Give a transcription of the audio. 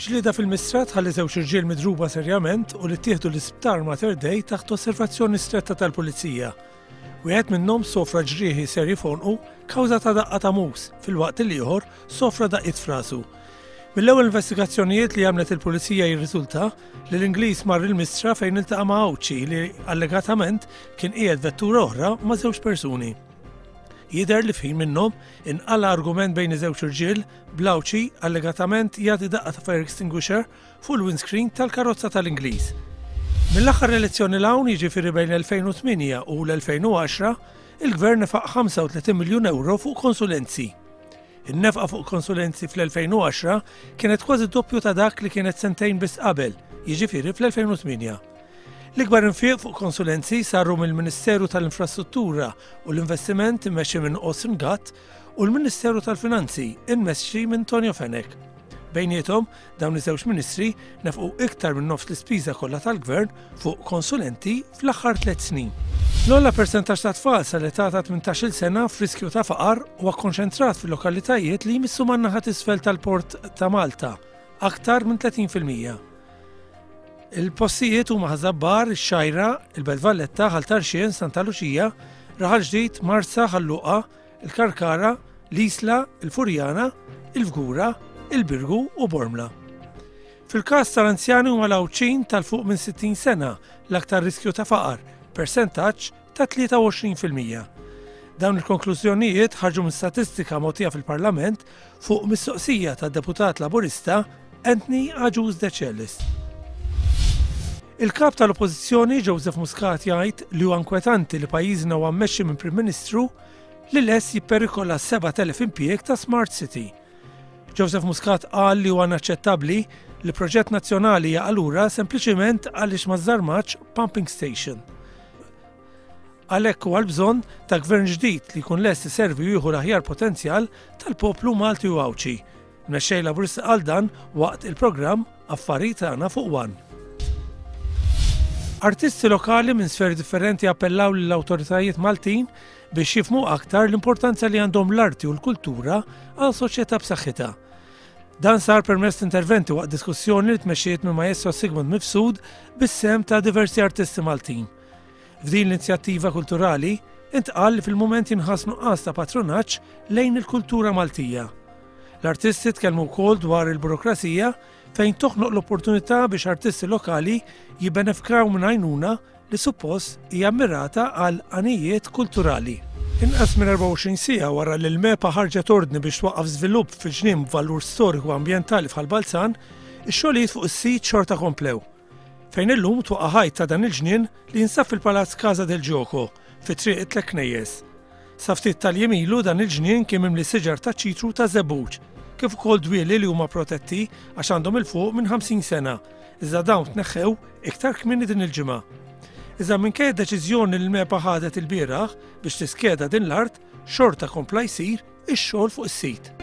Ġlieda fil-Mistra tħalli żewġ irġiel midruba serjament u li ttieħdu l-isptar Mater Dei taħt osservazzjoni stretta tal-Pulizija. Wieħed minnhom sofra ġrieħi serji f'għonqu kawża ta' daqqa ta' mus filwaqt li ieħor sofra daqqiet f'rasu. Mill-ewwel investigazzjonijiet li għamlet il-Pulizija jirriżulta li l-Ingliż mar il-Mistra fejn iltaqa' ma' Għawdxi li allegatament kien qiegħed vettura oħra ma' żewġ persuni. Jidher li f'ħin minnhom inqala' argument bejn iż-żewġ irġiel bl-Għawdxi allegatament jagħti daqqa ta' fire extinguisher fuq il-windscreen tal-karozza tal-Ingliż. Mill-aħħar elezzjoni 'l hawn, jiġifieri bejn l-2008 u l-2010, il-Gvern nefaq 35 miljun ewro fuq konsulenzi. In-nefqa fuq konsulenzi fl-2010 kienet kważi d-doppju ta' dak li kienet sentejn biss qabel, jiġifieri fl-2008. L-ikbar infiq fuq konsulenzi saru mill-Ministeru tal-Infrastruttura u l-Investiment immexxi minn Austin Gatt u l-Ministeru tal-Finanzi immexxi minn Tonio Fenech. Bejniethom, dawn iż-żewġ ministri nefqu iktar minn nofs l-ispiża kollha tal-Gvern fuq konsulenti fl-aħħar tlett snin. L-ogħla persentaġġ ta' tfal sal-età ta' 18-il sena f'riskju ta' faqar huwa kkonċentrat fil-lokalitajiet li jmissu man-naħa t'isfel tal-Port ta' Malta, aktar minn 30%. Il-postijiet huma Ħaż-Żabbar, ix-Xgħajra, il-Belt Valletta, Ħal Tarxien, Santa Luċija, Raħal Ġdid, Marsa, Ħal Luqa, il-Karkara, l-Isla, il-Furjana, il-Fgura, il-Birgu u Bormla. Fil-każ tal-anzjani huma l-Għawdxin tal-fuq minn 60 sena l-aktar riskju ta' faqar, persentaġġ ta' 23%. Dawn il-konklużjonijiet ħarġu minn statistika mogħtija fil-Parlament fuq mistoqsija tad-Deputat Laburista Anthony Agius Decelis. Il-Kap tal-Oppożizzjoni Joseph Muscat jgħid li huwa inkwetanti li pajjiżna huwa mmexxi minn Prim Ministru li lest jipperikola 7,000 impjieg ta' Smart City. Joseph Muscat qal li huwa inaċċettabbli li proġett nazzjonali jaqa' lura sempliċiment għaliex ma żarmatx pumping station. Għalhekk huwa l-bżonn ta' gvern ġdid li jkun lest iservi u jieħu l-aħjar potenzjal tal-poplu Malti u Għawdxi. Il-Mexxej Laburista qal dan waqt il-programm Affarijiet Tagħna fuq One. Artisti lokali minn sferi differenti appellaw lill-awtoritajiet Maltin biex jifhmu aktar l-importanza li għandhom l-arti u l-kultura għal soċjetà b'saħħitha. Dan sar permezz interventi waqt diskussjoni li tmexxiet minn Maestro Sigmund Mifsud bis-sehem ta' diversi artisti Maltin. F'din l-inizjattiva kulturali, intqal li fil-mument jinħass nuqqas ta' patrunaġġ lejn il-kultura Maltija. L-artisti tkellmu wkoll dwar il-burokrazija fejn toħnoq l-opportunità biex artisti lokali jibbenefikaw minn għajnuna li suppost hija mmirata għal għanijiet kulturali. Inqas minn 24 siegħa wara li l-MEPA ħarġet ordni biex twaqqaf żvilupp fi ġnien b'valur storiku ambjentali f'Ħal Balzan, ix-xogħlijiet fuq is-sit xorta komplew. Fejn illum twaqqa' ħajt ta' dan il-ġnien li jinsab fil-Palazz Casa del Gioco, fi Triq it-Tliet Knejjes. Sa ftit tal-jiem ilu dan il-ġnien kien mimli siġar taċ-ċitru u taż-żebbuġ, kif ukoll dwieli li huma protetti għax għandhom 'il fuq minn 50 sena, iżda dawn tneħħew iktar kmieni din il-ġimgħa. Iżda minkejja d-deċiżjoni li l-MEPA ħadet ilbieraħ biex tiskeda din l-art, xorta kompla jsir ix-xogħol fuq is-sit.